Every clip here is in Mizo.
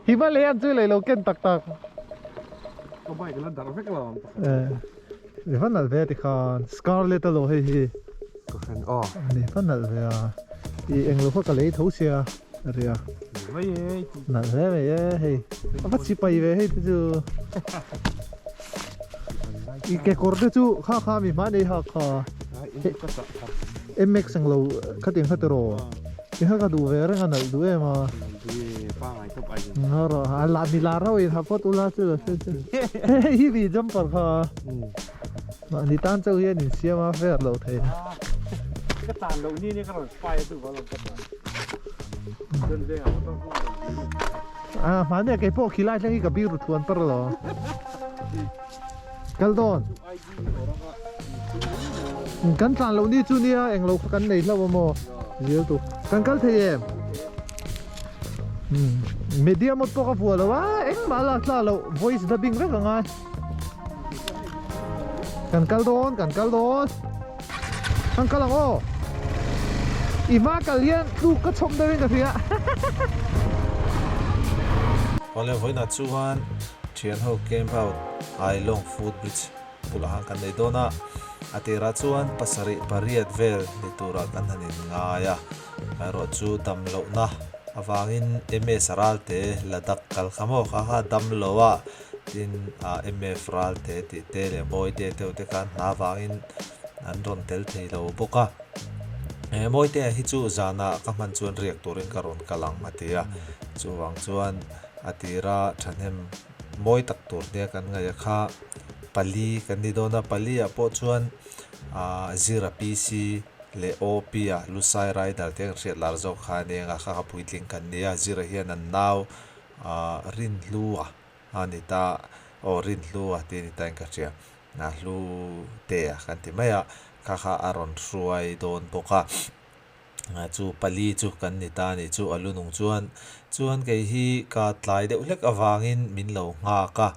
Himalayan chu lei lo ken tak tak. Ka bike la dar vek lo ang pakhat. Eh, i va nalh ve tikhan Scarlet a lo hei hi. Ka hran aw. Ani va nalh ve a. I englo kha ka lei tho sia a ria. Mai e. Nalh hle mai e hei. A va chi pai ve hei te chu. I kekawr te chu kha kha mi hma nei ha kha. MX englo khatiang kha tiraw. Ti kha ka duh ve reng a nalh duh em a. Nga rawh a la mi lar ho in ha phawt ula chu la hre chu. Hei hi mi jumper kha. Mahni tan chauh hian in siam a fair lo thei. Ka tan loh ni ni ka rawn spy a duh alawm ka tan. Chuan veng ah motor hung lo ni. A hmani a keipawh khilai thleng hi ka biru thuan par lo. Kal dawn. Kan tlan loh ni chu nia englo kha kan nei hlauh a maw zir tu kan kal thei em media mawt pawh ka vuah lo a engmah lak tla loh voice dubbing vek a ngai kan kal dawn kan kal dawn kan kal ang aw i hma kal hian tluk ka chhawm deuhin ka hria. Awle vawiinah chuan thian ho camp out Ailawng foot bridge bulah khan kan nei dawn a, a tirah chuan pasarih pariat vel ni turah kan han in ngai a, erawh chu dam lohna avangin MS Ralte Ladakh kal kha maw kha kha dam lo a, tin MF Ralte tih te leh Mawite te te khan hna avangin an rawn tel thei lo bawk a, Mawite hi chu zanah ka hman chuan riak turin ka rawn kal ang a ti a, chuvang chuan a tira thahnem. Mawi tak tur nia kan ngaih a kha pali kan ni dawn a pali ah pawh chuan ahh zira PC leh OP ah Lusai Rider te kan hriat lar zawk kha a ni ang a kha kha puitling kan ni a zira hian an nau ahh Rinhlua a ni ta aw Rinhlua tih a ni ta in ka hria a hlu te a kan ti mai a kha kha a rawn hruai dawn bawk a. Chu pali chu kan ni ta a nih chu a lu nung chuan chuan kei hi ka tlai deuh hlek avangin min lo nghak a,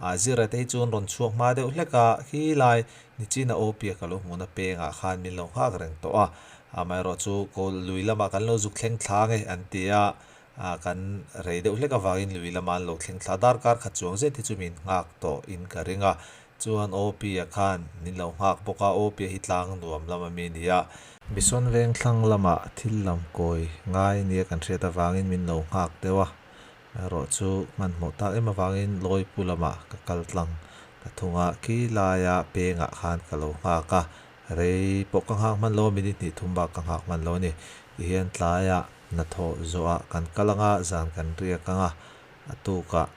ah zira te hi chuan rawn chhuak hma deuh hlek a, khi lai nichina Opia ka lo hmuhna pengah khan min lo nghak reng tawh a, amaherawh chu kaw lui lamah kan lo zuk thleng thla nge an ti a, ah kan rei deuh hlek avangin lui lama an lo thleng thla darkar khat chuang zet hi chu min nghak tawh in ka ring a, Chuan Opia khan min lo nghak bawk a, Opia hi tlang nuam lam ami a ni a. Bison veng thlang lamah thil lam kawi ngai nia kan hriat avangin min lo nghak deuh a, erawh chu hmanhmawh tak em avangin Lawipu lamah ka kal tlang ta thung a, khi laia pengah khan ka lo nghak a, rei pawh ka nghak hman lo a, minute hnih thum bak ka nghak hman lo a ni. Tihian tlaiah hnathawh zawhah kan kal ang a, zan kan riak ang a, a tukah.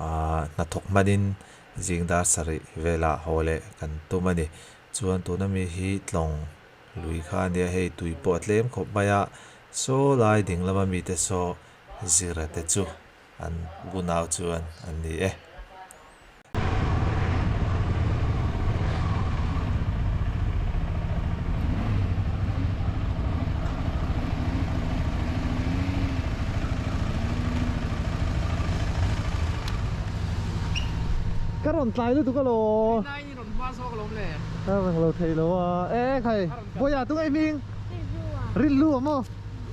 Ahh hnathawk hmanin zing dar sarih velah haw leh kan tum a ni. Chuan tuna mi hi tlawng lui kha a nia, hei tui pawh a tlem khawp mai a, saw lai ding lama mite saw zira te chu an unau chuan an ni e. Ka rawn tlai lutuk alaw. Nai ni rawn hma zawk alawm le. Ka rawn lo thei lo a. E khai Bawiha tunge i hming? Rilru a maw?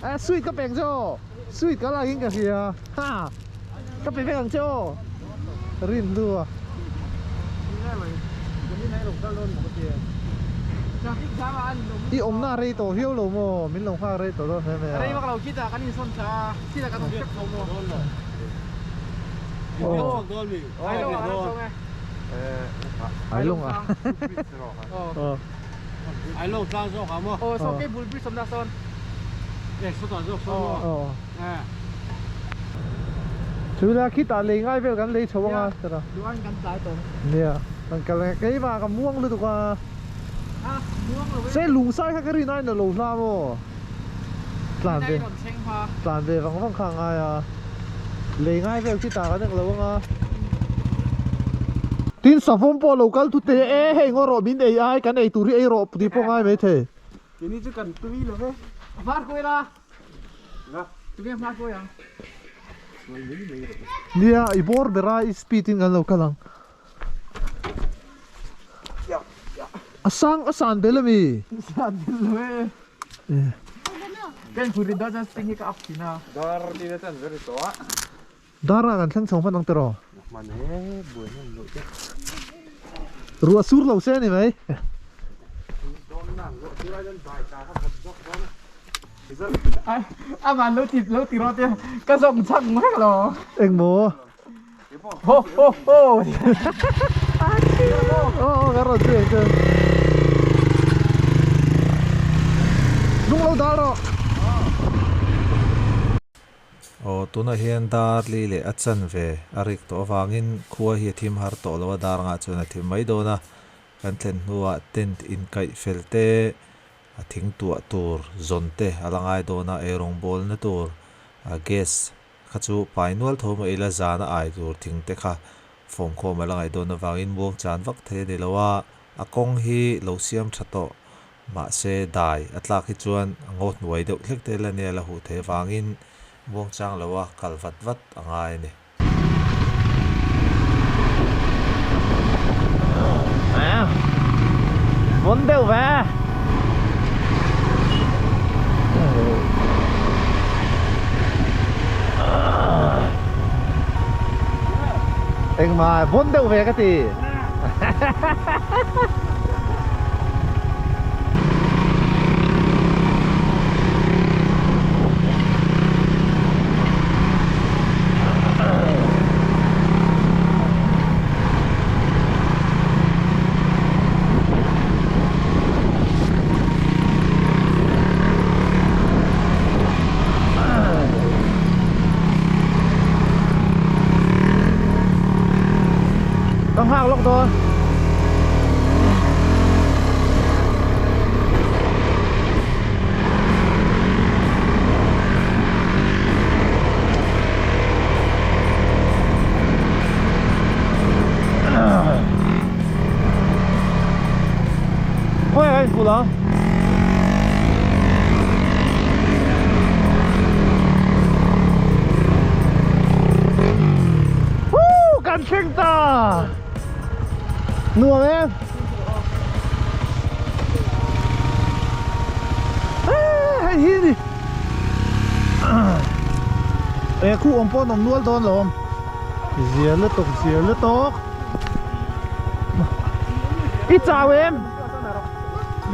E sweet ka peng che aw. Sweet ka lak in ka hria. Ha ka pe vek ang che aw. Rilru a. I awmna a rei tawh viau lo maw? Min lo nghak rei tawh dawn hle mai a. Rei vak lo khitah kan insawn thla a, khitah kan awm hrep tho maw? Ai lawng ah. Ai lawng tlang zawk ah maw? Aw saw kei bul bridge awmna sawn. Eh sawtah zawk sawn maw? Aw. Chula khitah lei ngai vel kan lei chho anga tara. Duan kan tlai tawh. Nia kan kal anga keimah ka muang lutuk a. Ha muang lo e. Se lungsai kha ka rin aiin a lo hla maw? Tlan ve tlan ve vang vang kha a ngai a. Lei ngai vel khitah kan eng lo anga. Tin savawm pawh a lo kal thut thei a e hei ngaw rawh min ei ai kan ei tur hi ei rawh tih pawh ngai maithei. Keini chu kan tui lo ve. Var kuai la. Nia i bawr ber a i speed in kan lo kal ang. A sang a san bel ami? San bel lo e. Kan phur rin dawn chuan string hi ka up thin a. Dar ni na chan ber tawh a. Dar ah kan thleng chho hman ang tiraw? Hman e, buai hman loh te. Ruah sur lo se ani mai. Aman lo ti lo ti rawh te ka zawng chak vek lo. Eng maw? Ho ho ho. Aw aw ka rawn zui ang che. Hnung lo dal rawh. Aw tunah hian dar li leh a chanve a rik tawh avangin khua hi a thim har tawh lo a, dar angah chuan a thim mai dawn a, kan thlen hnuah tent inkaih fel te, a thing tuah tur zawn te a la ngai dawn a, eirawngbawlna tur gas kha chu pai nual tho mah ila zan a ai tur thing te kha fawmkhawm a la ngaih dawn avangin muang chan vak thei a ni lo a, a kawng hi lo siam tha tawh mahse dai a tlak hi chuan a ngaw hnuai deuh hlek te la nia la huh thei avangin muang chang lo a kal vat vat a ngai a ni. Vawng deuh ve. Engmah vawng deuh ve ka ti. Ka nghak lawk dawn. Khawiah ka inkulh ang? Woo! Kan thleng ta! Nuam em? Hei hi ni. E khu awm pawh an awm nual dawn lo awm. Zia lutuk, zia lutuk. I chau em?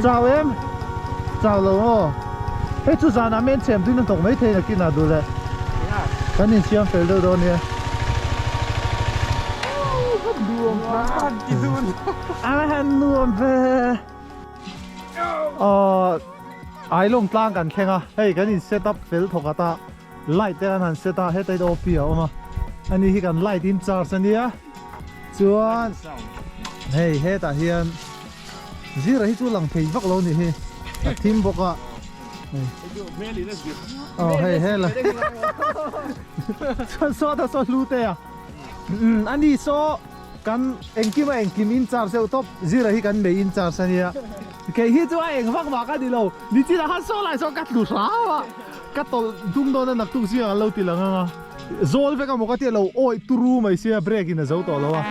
Chau em? Chau lo aw. Hei chu zanah men chhem tuin an thawk mai thei nakin ah duh le. Kan insiam fel deuh dawn nia. A han nuam ve. Aw Ailawng tlang kan thleng a, hei kan in set up fel thawk ata light te kan han set a, heta hi OP a awm a, ani hi kan light in charge ania chuan hei hetah hian zira hi chu lang thei vak lo nih hi a thim bawk a aw hei hela chuan sawta saw hlu te a ani saw kan engkim a engkim in charge deuh tawp zira hi kan mei in charge ania kei hi chu a eng vak vak a ni lo nichinah khan saw lai saw ka tlu hram a ka tawlh dum dawn a naktuk zingah an lo ti lang ang a zawl vek a maw ka ti a lo awih turu mai sia break in a zo tawh lo a.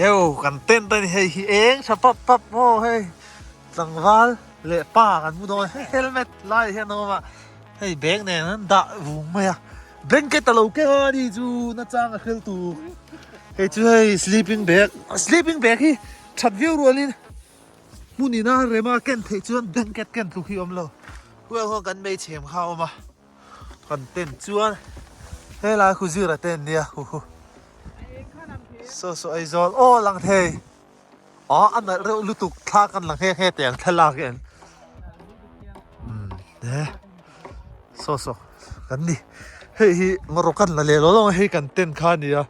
Heu kan tent a ni hei hi eng tha pap pap maw hei tlangval leh pa kan hmu dawn hei helmet lai hian a awm a hei bag nen an dah vung mai a blanket a lo keng a ni chu nachang a hrel tur hei chu hei sleeping bag sleeping bag hi that viau rualin Hmun ina rema ken theih chuan blanket ken tluk hi a awm lo. Huang huang kan meichhem kha a awm a, kan tent chuan helai khu zira te an nia hu hu. Saw saw Aizawl aw lang thei ah a nalh reuh lutuk thla kan la nghe nghe teh ang thlalak hi an umm e saw saw kan ni hei hi ngaw kan la leh lo lo hei kan tent kha a ni a.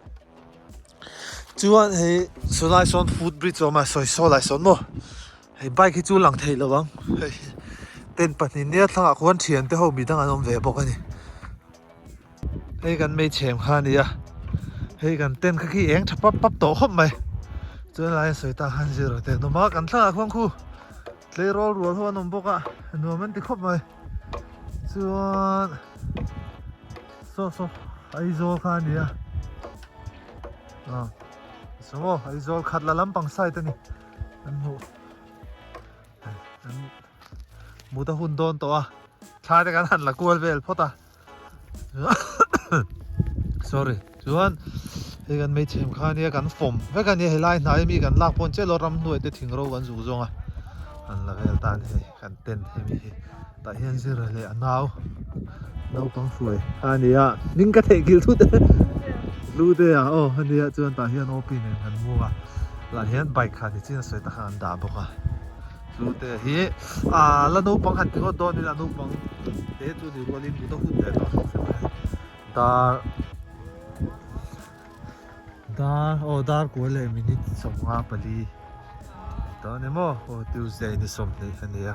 Chuan hei chulai sawn foot bridge a awm a sawi saw lai sawn maw hei bike hi chu lang thei lo ang hei tent pahnih nia thlangah khuan thian te ho midang an awm ve bawk a ni hei kan hmeichhem kha a ni a hei kan tent kha khi eng tha pap pap tawh khawp mai. Chuan lai a sawi ta khan zir te an awm a, kan thlangah khuan khu tleirawl rual ho an awm bawk a, nuam an ti khawp mai. Chuan saw saw Aizawl kha a ni a, ah saw maw Aizawl khat la lampang side a ni an hmuh an mut a hun dawn tawh a, thla te kan han la kual vel phawt a. Sorry chuan hei kan hmeichhem kha ania kan fawm vek ania helai hnai ami kan lak pawn chiah lo ramhnuai te thing ro kan zuk zawng a an la vel tan hei kan tent hemi hi tah hian zira leh a nau naupang hruai kha ania hming ka theih nghilh thut e hlute ah aw ania chuan tah hian OP nen kan mung a lah hian bike kha nichin a sawi tak kha an dah bawk a. Chu te hi ah la naupang han ti ngawt dawn ila naupang te chu ni rualin mut a hun ve tawh hrim hrim a dar dar aw dar kual leh minute 54 tawh a ni maw aw Tuesday ni 20 a ni a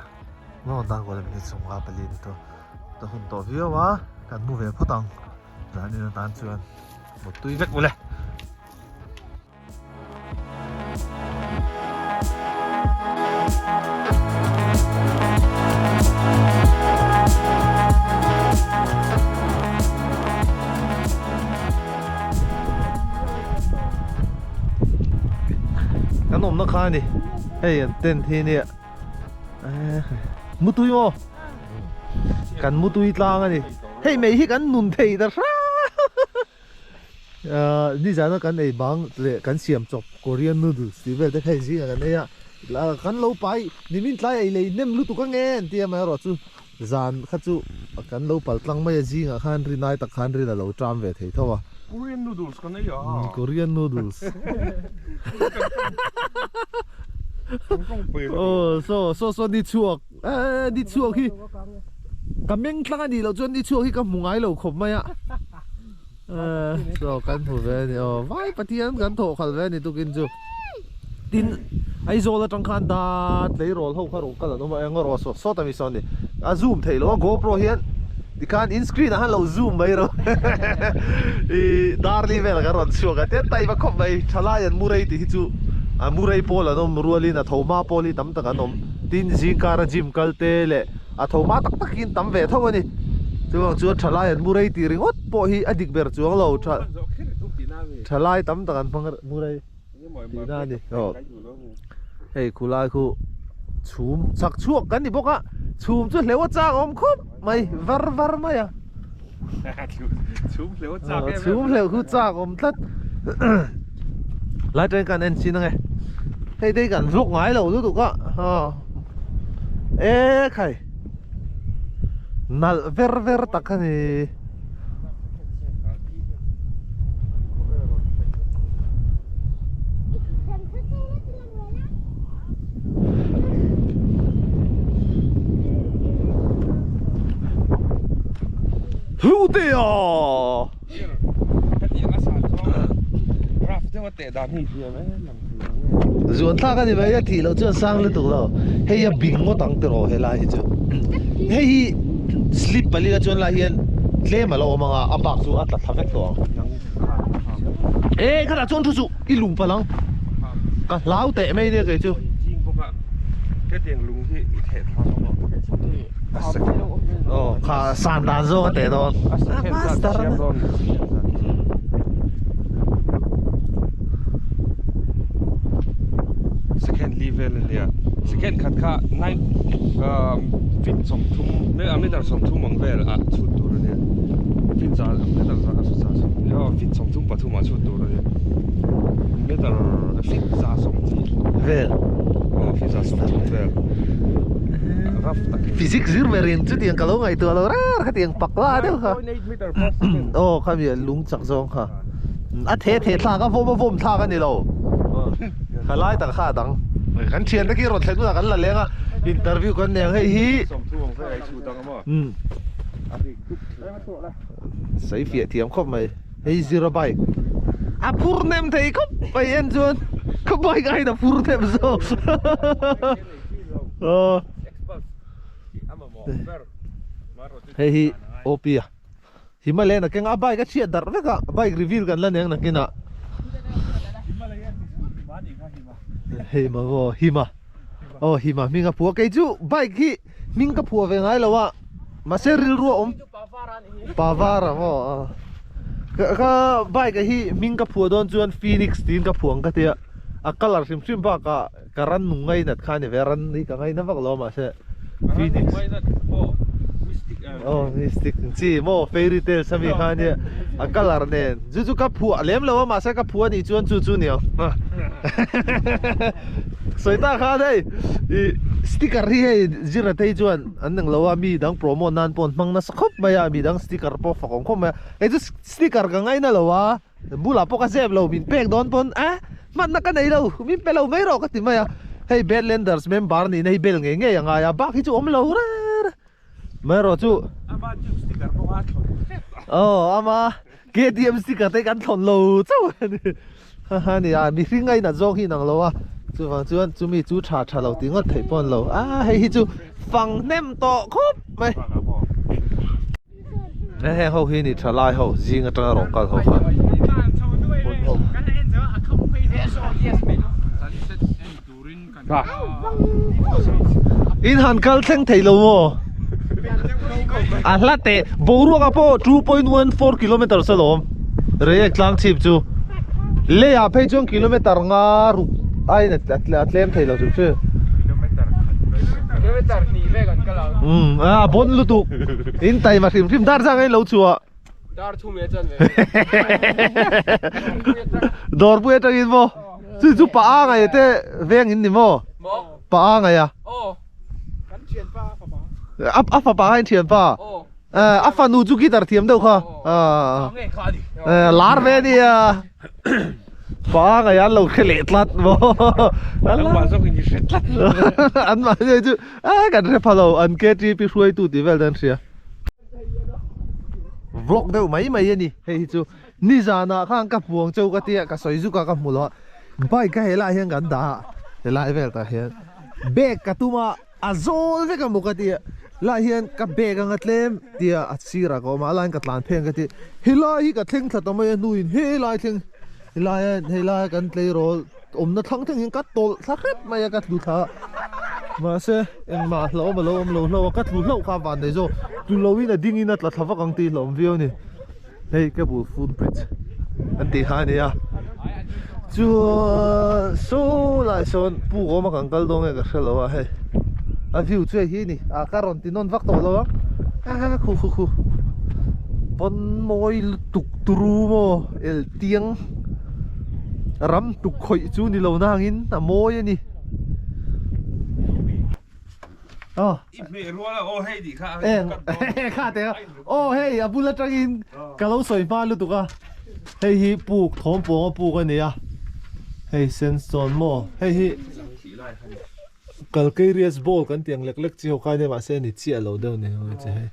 maw dar kual leh minute 54 ni tawh ta hun tawh viau a kan mu ve phawt ang zanin atan chuan mut tui vek ule. Kan awmna kha a ni hei an tent hi ania mutui maw kan mutui tlang a ni hei mei hi kan nun thei ta hram. Nizana kan ei bang leh kan siam chawp Korean noodles tih vel te kha hei zingah kan ei a, kan lo pai nimin tlai ei lei hnem lutuk ang e an ti a amaherawh chu zan kha chu kan lo pal tlang mai a zingah khan rinai tak khan rin a lo ṭam ve thei tho a. Korean noodles kan ei a. Korean noodles. Aw saw saw saw ni chhuak eh ni chhuak hi ka meng tlang a nih loh chuan ni chhuak hi ka hmu ngai lo khawp mai a. Chaw kan hmu ve a ni aw vai Pathian kan thawh khalh ve a ni tukin chu tin Aizawl atang khan da tleirawl ho kha rawh kal an awm a eng erawh sawt sawt a mi sawn ni a zoom theih loh a GoPro hian tikhan in screen ah khan lo zoom mai rawh ih darli vel kan rawn chhuak a tian taima khawp mai thalai an mu rei tih hi chu a mu rei pawl an awm rualin a tho hma pawl hi tam tak an awm tin zingkara gym kal te leh a tho hma tak takin tam ve tho a ni chuvang chuan thalai an mu rei tih ringawt pawh hi a dik ber chuang lo tha thalai tam tak an hmang mu rei tihna a ni aw hei khulai khu chhum chak chhuak kan ni bawk a chhum chu hleuh a chak awm khawp mai var var mai a chhum hleuh a chak em chhum hleuh khu chak awm tlat lai train kan en chin ange hei te hi kan vlog ngai lo lutuk a e khai nalh ver ver tak a ni. Hlutea! Zuan thlak a ni mai a tih loh chuan sang lutuk lo. Hei a bing ngawt ang tiraw helai hi chu. Hei hi slip pali a chuan lai hian tlem a lo awm ang a, a bak chu a tla thla vek tawh ang. E khatah chuan thu chu i lung palh ang. Ka hlau teh mai nia kei chu. Aw kha san dan zawk a teh dawn. Master a Second li vel ania. Second khat kha 9 feet 30 meter 30 ang vel ah chhut tur ania. Feet za meter za za aw feet 33 ah chhut tur ania. Meter feet za 20 vel. Aw feet za 30 vel. Rough takin. Physics zir berin chutiang ka lo ngaihtuah lo rar khatiang pak la deuh kha. 9.8 meter per second. Aw khami lung chak zawng kha. A the the thlak a vawm a vawm thlak a ni lo. Kha lai tak kha a dang. Kan thian te khi rawn thlen hunah kan la leng a interview kan nei ang hei hi. Sawi fiah thiam khawp mai. Hei zira bike. A phur hnem thei khawp mai en chuan ka bike aiin a phur hnem zawk. Aw. Hei hi OP a. Himalayan a keng a bike a chhiat darh vek a bike reveal kan la nei ang nakinah. Hima maw Hima aw Hima hming a phua kei chu bike hi hming ka phua ve ngai lo a mahse rilru a awm Pavara maw ka ka bike a hi hming ka phua dawn chuan Phoenix tiin ka phua ang ka tia a colour hrim hrim bakah ka ran nung ngainat kha a ni ve a ran hi ka ngaina vak lo a mahse Phoenix aw mystic ang chi maw fairy tales ami kha ania a colour nen chu chu ka phuah lem lo a mahse ka phuah anih chuan chu chu ni ang sawi ta khan hei ih sticker hi hei zira te hi chuan an eng lo a mi dang promote nan pawh an hmang nasa khawp mai a mi dang sticker pawh fak awm khawp mai a kei chu sticker ka ngaina lo a. Bulah pawh ka zep lo, min pek dawn pawn a hmanna ka nei lo, min pe lo mai rawh ka ti mai a. Hei Badlanders member nihna hi bel ngei ngei a ngai a, bak hi chu awm lo reng reng mai rawh chu. Ama chu sticker pawh a thlawn hrep a. Aw ama KTM sticker te kan thlawn lo chauh a ni. Ha ni a, mihring a inat zawk hi inang lo a, chuvang chuan chumi chu tha tha lo tih ngawt theih pawh a ni lo. A hei hi chu fang hnem tawh khawp mai. He heng ho hi ni tha lai ho zing atanga rawn kal ho kha in han kal thleng thei lo maw a hla teh boruak ah pawh 2.14 kilometers alawm reiek tlang chhip chu leiah phei chuan kilometer nga ruk aiin a tlem thei lo hrim hrim. Umm a bon lutuk in taima hrim hrim dar zang a in lo chhuah Dar thum e chan ve Dawrpui atangin maw chu chu pa a ngai te veng in ni maw pa a ngai a a fapa kha in thianpa a fanu chu guitar thiam deuh kha lar ve ania Pa ngai an lo hre leh tlat maw An mah zawk in i hre tlat An mah zawk chu a kan hre pha lo an KTP hruaitu tih vel te an hria Vlog deuh mai mai a ni hei hi chu nizanah khan ka hmu ang cheu ka tia ka sawi zuk a ka hmu lo a bike ka helaiah hian kan dah a helai vel tah hian bag ka tum a. A zawl vek a maw ka ti a, lah hian ka bag anga tlem tia a sirah ka awm a, a laiin ka tlan pheng ka ti, helai hi ka thleng thla ta mai a hnuin helai thleng helaia helaia kan tleirawl awmna thlang thleng hian ka tawlh thla hrep mai a ka tlu thla a, mahse engmah hlauhawm a lo awm lo hlauh a, ka tlu hlauh kha a van nei zawk, tlu loin a dingin a tla thla vak ang tih hlauhawm viau a ni. Hei cable foot bridge an tih kha a ni a chuan saw lai sawn puk awm a kan kal dawn nge ka hre lo a hei a view chu hei hi a ni ah ka rawn ti nawn vak tawh lo ang a khu khu khu pawn mawi lutuk turu maw eltiang ram tuk khawih chu ni lo nangin a mawi a ni. Aw. I hmeh rual a aw hei tih kha a Eng kha te aw hei a bul atangin ka lo sawi hma lutuk a hei hi puk thawm pawng a puk a ni a hei sandstone maw hei hi calcareous ball kan tih ang lek lek chi ho kha ania mahse a ni chiah lo deuh ni hei che hei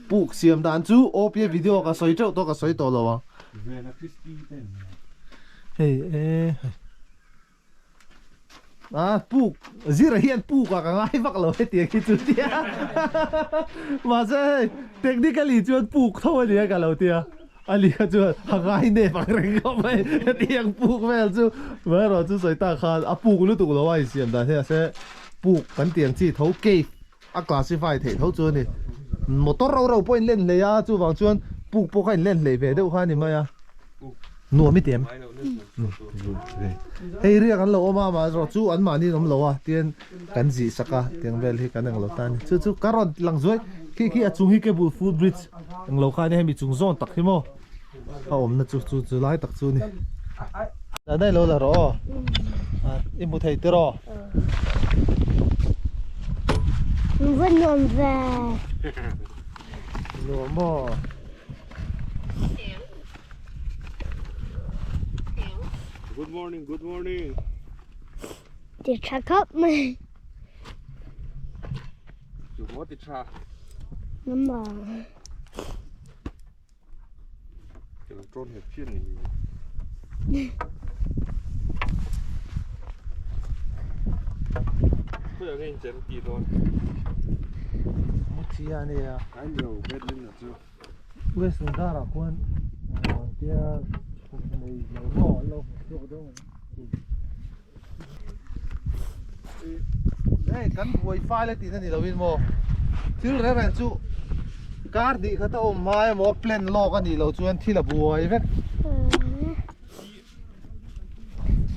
puk siam dan chu OPA video ka sawi teuh tawh ka sawi tawh lo ang hei e hei. A puk zira hian puk ah ka ngai vak lo hetiang hi chu tia mahse hei technically chuan puk tho a nia ka lo tia a ni kha chuan a ngai nep ang reng khawp mai hetiang puk vel chu amaherawh chu sawi tak khan a puk lutuk lo a insiam dan hi mahse puk kan tih ang chi tho cave a classify theih tho chu a ni motor ro ro pawh a inlen hlei a chuvang chuan puk pawh kha a inlen hlei ve deuh kha a ni mai a nuam i ti em hei riak an lo awm a amaherawh chu an mahni an awm lo a tian kan zih sak a tiang vel hi kan englo ta a ni chu chu ka rawn lang zuai khi khi a chung hi cable foot bridge englo kha a nia hemi chung zawn tak hi maw a awmna chu chu chu lai tak chu a ni a lo la rawh aw i hmu thei tiraw. Va nuam ve. Nuam maw. Good morning, good morning. Ti tha khawp mai. Chu maw ti tha. Nama. Western darah khuan tia nei lo maw an lo hmu chhuak deuh ang. Hei kan buai fai le tihna ni lovin maw thil reng reng chu kar hnih khat a awm hma emaw plan lawk a nih loh chuan thil a buai vek.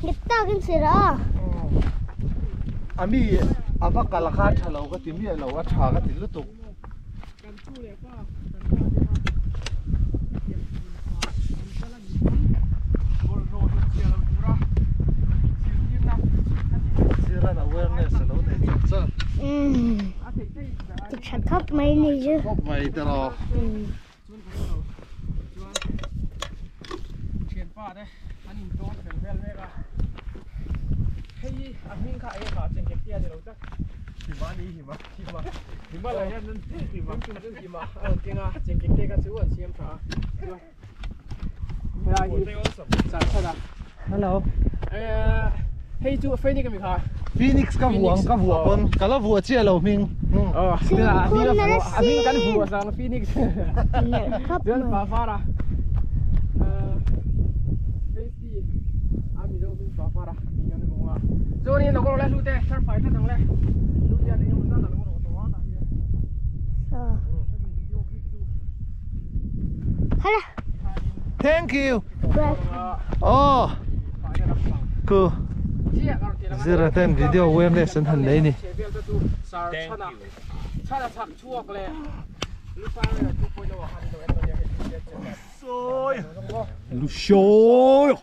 Nghet takin sir a. A mi a va kal kha a tha lo ka ti miah lo a tha ka ti lutuk. Kan tu leh pa kan pa te kha hetiang hmun pa an kal a nih pawn bawlhhlawh hlut chhiah loh tura zirtirna ka ti ve. Ziran awareness a lo nei chak chak. A theih theih ber ai Ti tha khawp mai ni chu. Khawp mai tiraw. Chuan ka hre lo chuan thianpa te an in tawn fel vel mek a hei a hming kha eng ah chengkek te a ni lo tak Hima ni hima hima Himalaya nan hima him chu hima a rawn keng a chengkek te kha chu an siam tha a chuan helai hi char chhan a Hello hei chu Phoenix ami kha Phoenix ka vuah ang ka vuah pawn ka la vuah chiah lo hming a hming kan vuah sang Phoenix chuan pa fara Face a mizo hming pa fara tih kan hmu a chuanin lo kawr le hlute thar fai tlat ang le hlute a eng emaw zat a lo rawh tawh a tah hian video clip chu Hala Thank you Oh Ku Zira ten video awareness an han nei ni. Lushawi.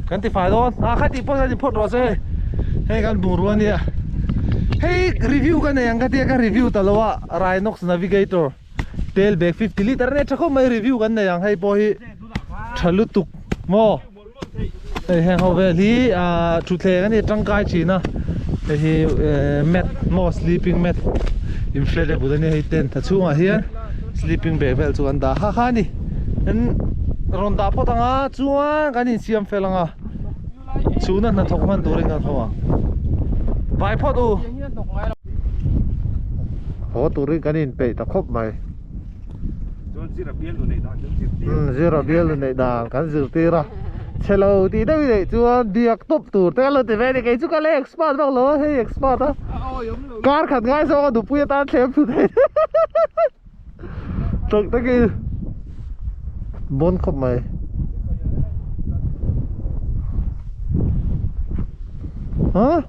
Kan ti fai dawn. Ah kha ti pawh hian phawt rawh se hei. Hei kan bungrua ania. Hei review ka nei ang ka tia ka review ta lo a Rhinox Navigator. Tel bag 50 litre ania tha khawp mai review kan nei ang hei pawh hi tha lutuk maw hei heng ho vel hi ah thutthleng ania tangkai thin a hei hi mat maw sleeping mat inflatable ania hei tent a chhungah hian sleeping bag vel chu an dah ha ha ani an rawn dah phawt ang a chuan kan insiam fel ang a chhuna hnathawk hman turin kan haw ang vai phawt u. Haw turin kan inpeih ta khawp mai. Chuan zira bial nu neih dan kan zirtir. Umm zira bial nu neih dan kan zirtir a. Chhe lo tih deuh i neih chuan biak tawp tur te lo ti ve a ni. Kei chu ka la expert vak lo a, hei expert a. Kar khat ngai zawng a nupui atan thlem thu thei. Tak takin bawn khawp mai. Huh?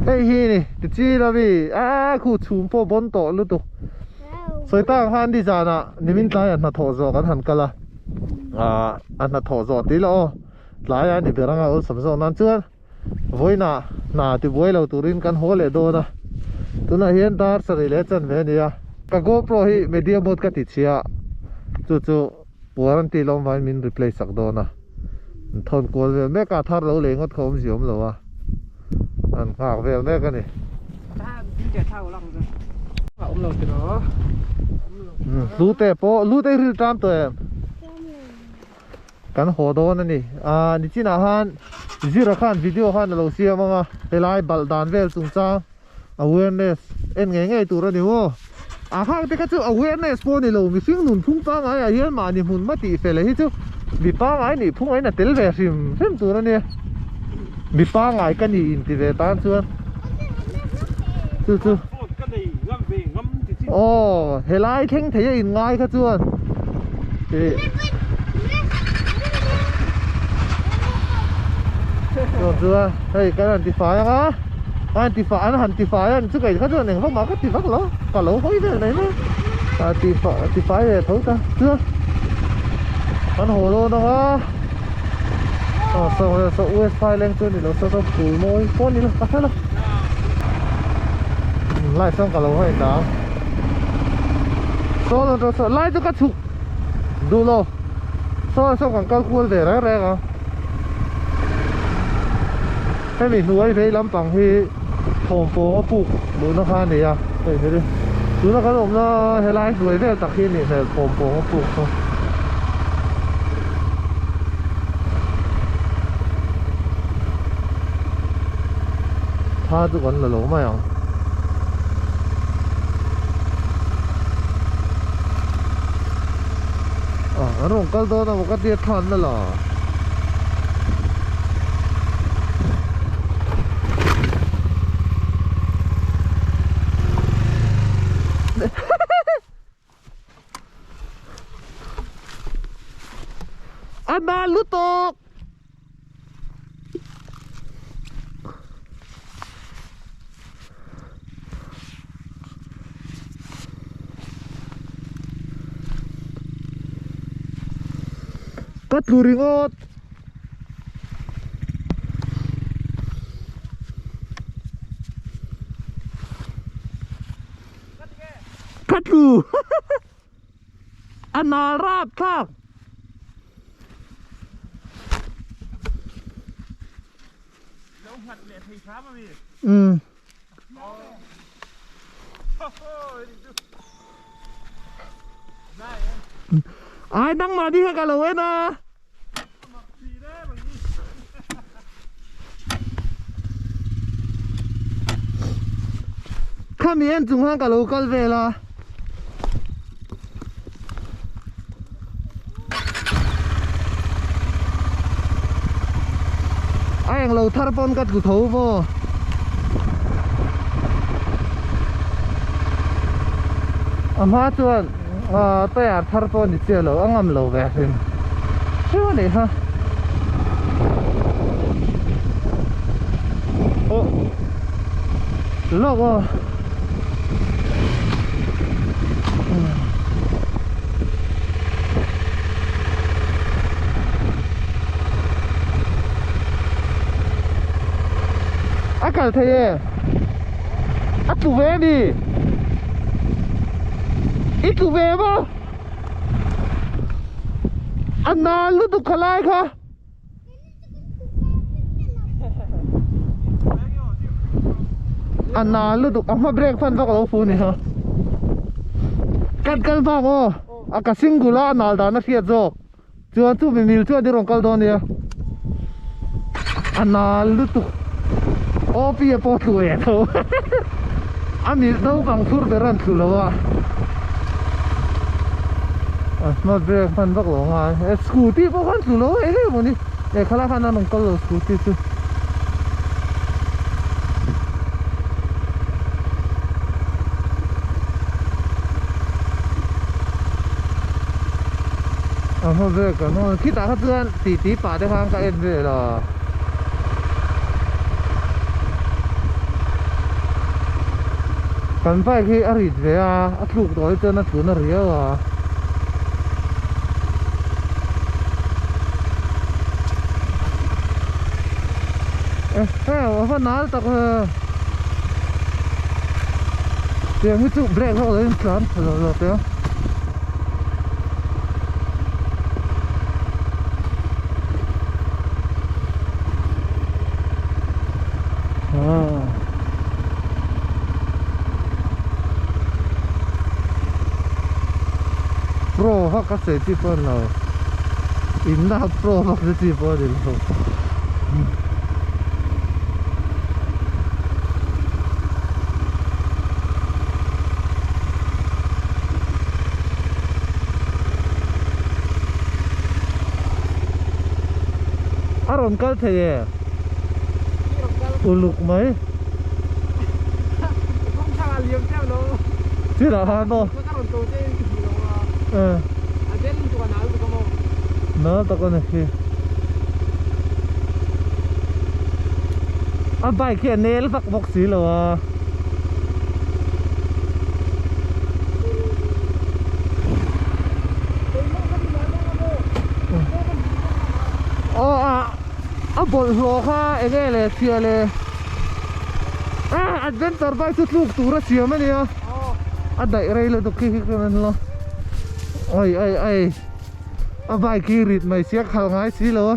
Hei hi ni ti chi la mi a khu chhum pawh bawn tawh lutuk. Sawi tak ang khan nizanah nimin tlaiah hnathawh zawh kan han kal a. Ah a hnathawh zawh tih la aw tlaiah a ni ber anga awlsam zawk nan chuan. Vawiinah hna ti buai lo turin kan haw leh dawn a, tunah hian dar sarih leh chan ve a ni a, ka GoPro hi media mode ka ti chhia a, chu chu warranty lawm vangin min replace sak dawn a, an thawn kual vel mek a, thar lo lei ngawt kha awmzia awm lo a, an nghak vel mek a ni. Hlute pawh, hlute i rilṭam tawh em? Kan haw dawn a ni. Aaa nichinah khan Zira khan video khan a lo siam ang a, helai balh dan vel chungchang awareness en ngei ngei tur a ni maw? A khang te kha chu awareness pawh a ni lo, mihring nun phung pangaiah hian mahni hmun hma tih fel hi chu mi pangai nih phung aiin a tel ve hrim hrim tur a nia. Mi pangai ka ni inti ve tan chuan chu chu aw helai thleng thei a in ngai kha chuan ih chuan chuan hei kan han ti fai ang a an ti fai an han ti fai a chu kei kha chuan engvak mah ka ti vak lo ka lo hawi vel mai mai a ti fai ti fai ve tho ta chuan kan haw dawn ang a aw saw saw us phai leng chu ni lo saw saw phul mawi pawh ni lo ka hre lo lai sawn ka lo hawi dang saw saw saw lai chu ka chhuk duh lo saw saw kan kal kual ve reng reng a hemi hnuai vei lampang hi thawmhnaw a puk luhna kha a ni a hei hi tuna kan awmna helai hnuai vel tak hi a nih hmel thawmhnaw a puk chu. Tha chu kan la lo mai ang. Ah, an rawn kal dawn a maw ka tia than na la. A na lutuk. Ka tlu ringawt. Ka tlu. A nal rap thlak. Um. Ai nang mah đi ka lo en a. Khami en chung khan ka lo kal vel a. A eng lo thar pawn ka tlu tho maw. A hma chuan tayar thar pawh ni chiah lo a ngam lo ve hrim hrim a nih kha. Aw lawk aw. A kal thei e a tlu ve a ni i tlu ve maw a nal lutuk khalai kha. A na lutuk a hma brake fan vak alo fu ni ha kan kal vang aw a ka single a a nal dan a hriat zawk chuan chu mi mil chuan i rawn kal dawn nia a nal lutuk aw pi a pawh tlu ve tho a mil naupang phur ber an tlu lo a a hma brake hman vak lo ngai e scooty pawh khan tlu lo eng emaw ni e khalai khan an rawn kal lo scooty chu. A hma brake an awn khitah kha chuan titi pah te khan ka en vel a. Kan bike hi a rit ve a, a tluk tawh hi chuan a tlun a riau a. E heng a va nal tak ve. Tiang hi chu brake vak lo in tlan tha lo lo teh a. Pro vak a sawi chi pawh a ni lo in a pro vak na chi pawh a ni lo. A rawn kal thei e uluk mai chutah khan maw nal tak a ni khi a bike hi a nel vak bawk si lo a. Aw a a bawlhhlawh kha eng nge le chhia le a adventure bike chu tluk tur a siam a nia a daih rei lutuk khi khi kan en lo ai ai ai a bike hi rit mai sia khalh ngai si lo a.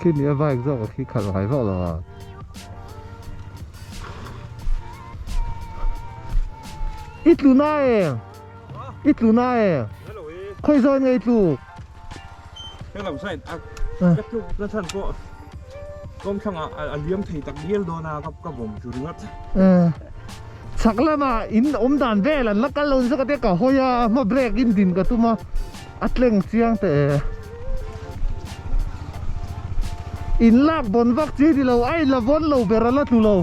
Khi ni a bike zawk a khi khalh ngai vak lo a. I tlu na e. I tlu na e. Khawi zawn nge i tlu? Helam side a ka tluk na chhan pawh kawmthlang ah a liam thei tak dial dawn a ka vawm chu ringawt. Chhak lamah in awm dan vel an la kal lo nasa ka tia ka hawi a hma break in din ka tum a. A tleng chiang teh e. In lak bawn vak chi ni lo, a in la vawn lo ber a la tlu lo.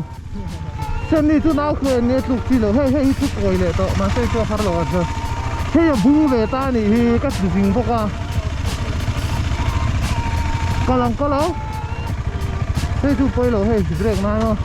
Sen ni chu nau khuh en nge tluk chi lo, hei hei hi chu kawi leh tawh mahse hei chu a har lo a chuan. Hei a bung ve ta a nih hi ka tlu zing bawk a. Kal ang kal ang. Hei chu pawi lo hei break nan aw.